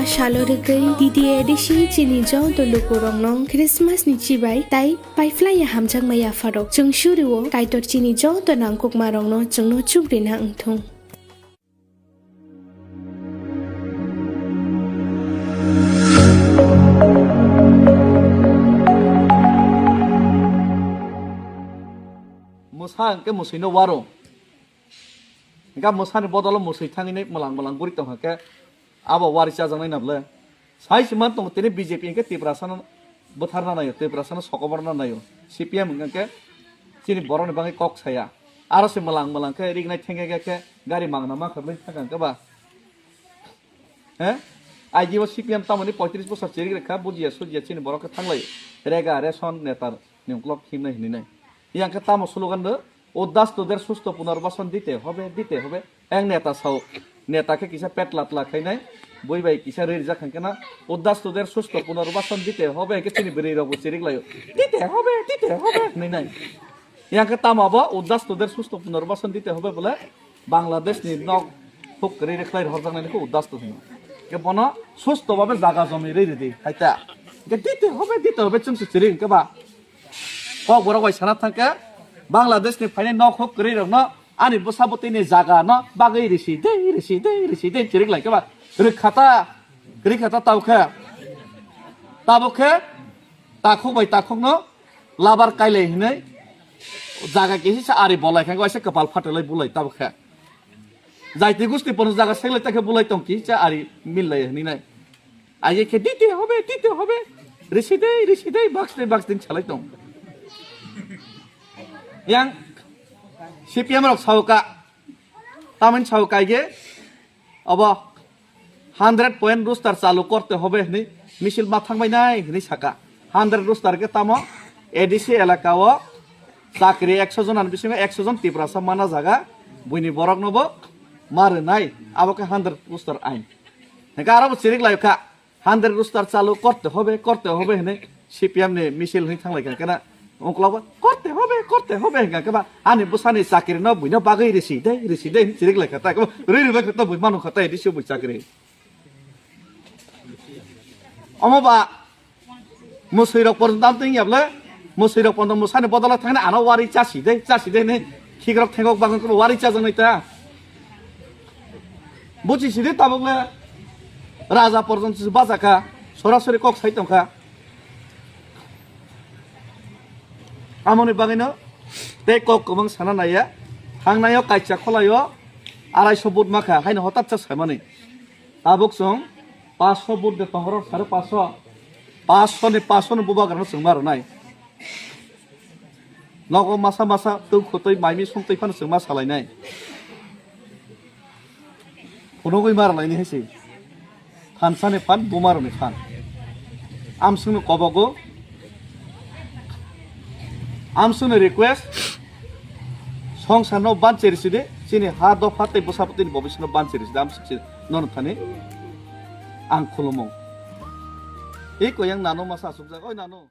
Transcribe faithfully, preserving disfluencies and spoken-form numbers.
Salo rwgwi D D A D C chini joto lukurokno Christmas ni chibai tai paiphlaiya hamjakma yapharok. Chwng surio Kaitor chini joto nangkukmarokno chwngno chukrina wngthung. Mwsa hwnkhe mwswino waro. Hwnkhe mwsani bodolo mwswi thangwi mwlang mwlang guri tongkha khe abo wari chajaknai na bwle. Sai se man tongo tini B J P hwnkhe Tiprasano bwtharna naio, Tiprasano sokomorna naio. C P M hwnkhe chini borokni bagwi kok saya. Aro se mwlang mwlang khe rignai thengya khe gari mangna mankha bwle thangkha hwnkhe ba. He? Aiji o C P M tamoni poitris bosor chirik rekha, bujiya sujiya chini borok khe thanglai. Rega, ration, neta ni uklok himnai hinwi nai. Yang khe tamo slogan do, "Uddas tuder susto punarbasan dite hobe, dite hobe." Yang neta sao, neta khe kisa petla tla khainai, bui bai kisa ri rijak khankhe na, "Uddas tuder susto punarbasan dite hobe," khe chini bwrwi rok bo chirik laio. "Dite hobe, dite hobe," hinwi nai. Yang khe tamo bo, "Uddas tuder susto punarbasan dite hobe," bole Bangladesh ni nok huk kwrwi rwkhlai rohorjaknai khe Uddasto hino. Khe bono susto babe jaga jomi rwi rwdi, hai ta. Khe dite hobe, dite hobe chwng se chiri hwnkhe ba. Kok borok bai sana thangkhe Bangladesh ni phainai nok huk kwrwi rokno ani bwsa bwtwi ni jaga no bagwi risi de, risi de, risi de chirik lai khe ba. Rwkha ta, rwkha ta tabuk khe. Tabuk khe takhuk bai takhuk no labar kailai hinwi jaga kisi se ari bolai khe waisa kwpal phatrwlai bulai tabuk khe. Jaiti gusti pono jaga seklai ta khe bulai tong kisa ari millai hinwi nai. Aye khe dite hobe, dite hobe. Risi de, risi de, box de, box din salai tong. Yang C P M rok sao ka, tamoni sao kai ge, obo hundred point rooster chalu korte hobe hinwi misil ma thangbai nai hinwi saka. Hundred rooster khe tamo A D C elaka o chakri ekso jon ni bisingo ekso jon Tiprasa mana jaga, buini borok no bo ma rwnai, abo khe hundred rooster ain. Hingke aro bo chirik lai kha. Hundred rooster chalu korte hobe, korte hobe hinwi C P M ni misil hinwi thanglai kha kena. Ungkla bo, "Korte hobe, korte hobe," hingka khe ba, "Ani bwsani chakri no buino bagwi risi de, risi de," hinwi chirik lai kha. Tai khe bo, "Rwi rwi bai khe to bui manu kha tai risi bui chakri." Omo ba, mwswi rok porjonto amtwing yable, mwswi rok porjonto mwsani bodolo thangna ano wari chasi de, chasi de hinwi khikrok thengok bagwi khe bo wari chajaknai ta. Buchi sidi tabuk le raja porjonto se bacha kha, sorasori kok sai tong kha. Amoni bagwino tei kok kwbang sana naiya, thangnaio kaisa kholaio arai so vote ma kha, haino hotat cha saimani. Tabuk chwng paanch so vote de tongrok sare paanch so, paanch so ni paanch so ni bubagrano chwng ma rwnai. Nogo masa masa twi khutwi maimi songtwi phano chwng ma salainai. Phunugwi ma rwlaini hai se. Phansani phan, bumarokni phan. Amswngno kobogo. Amswngno request. Songsarno banchi rwsidi, chini ha dopha tei bwsapotini bobisino banchi rwsidi, amswng se nono thani ang khulumo. Eko yang nano masa asukjak, oi nano.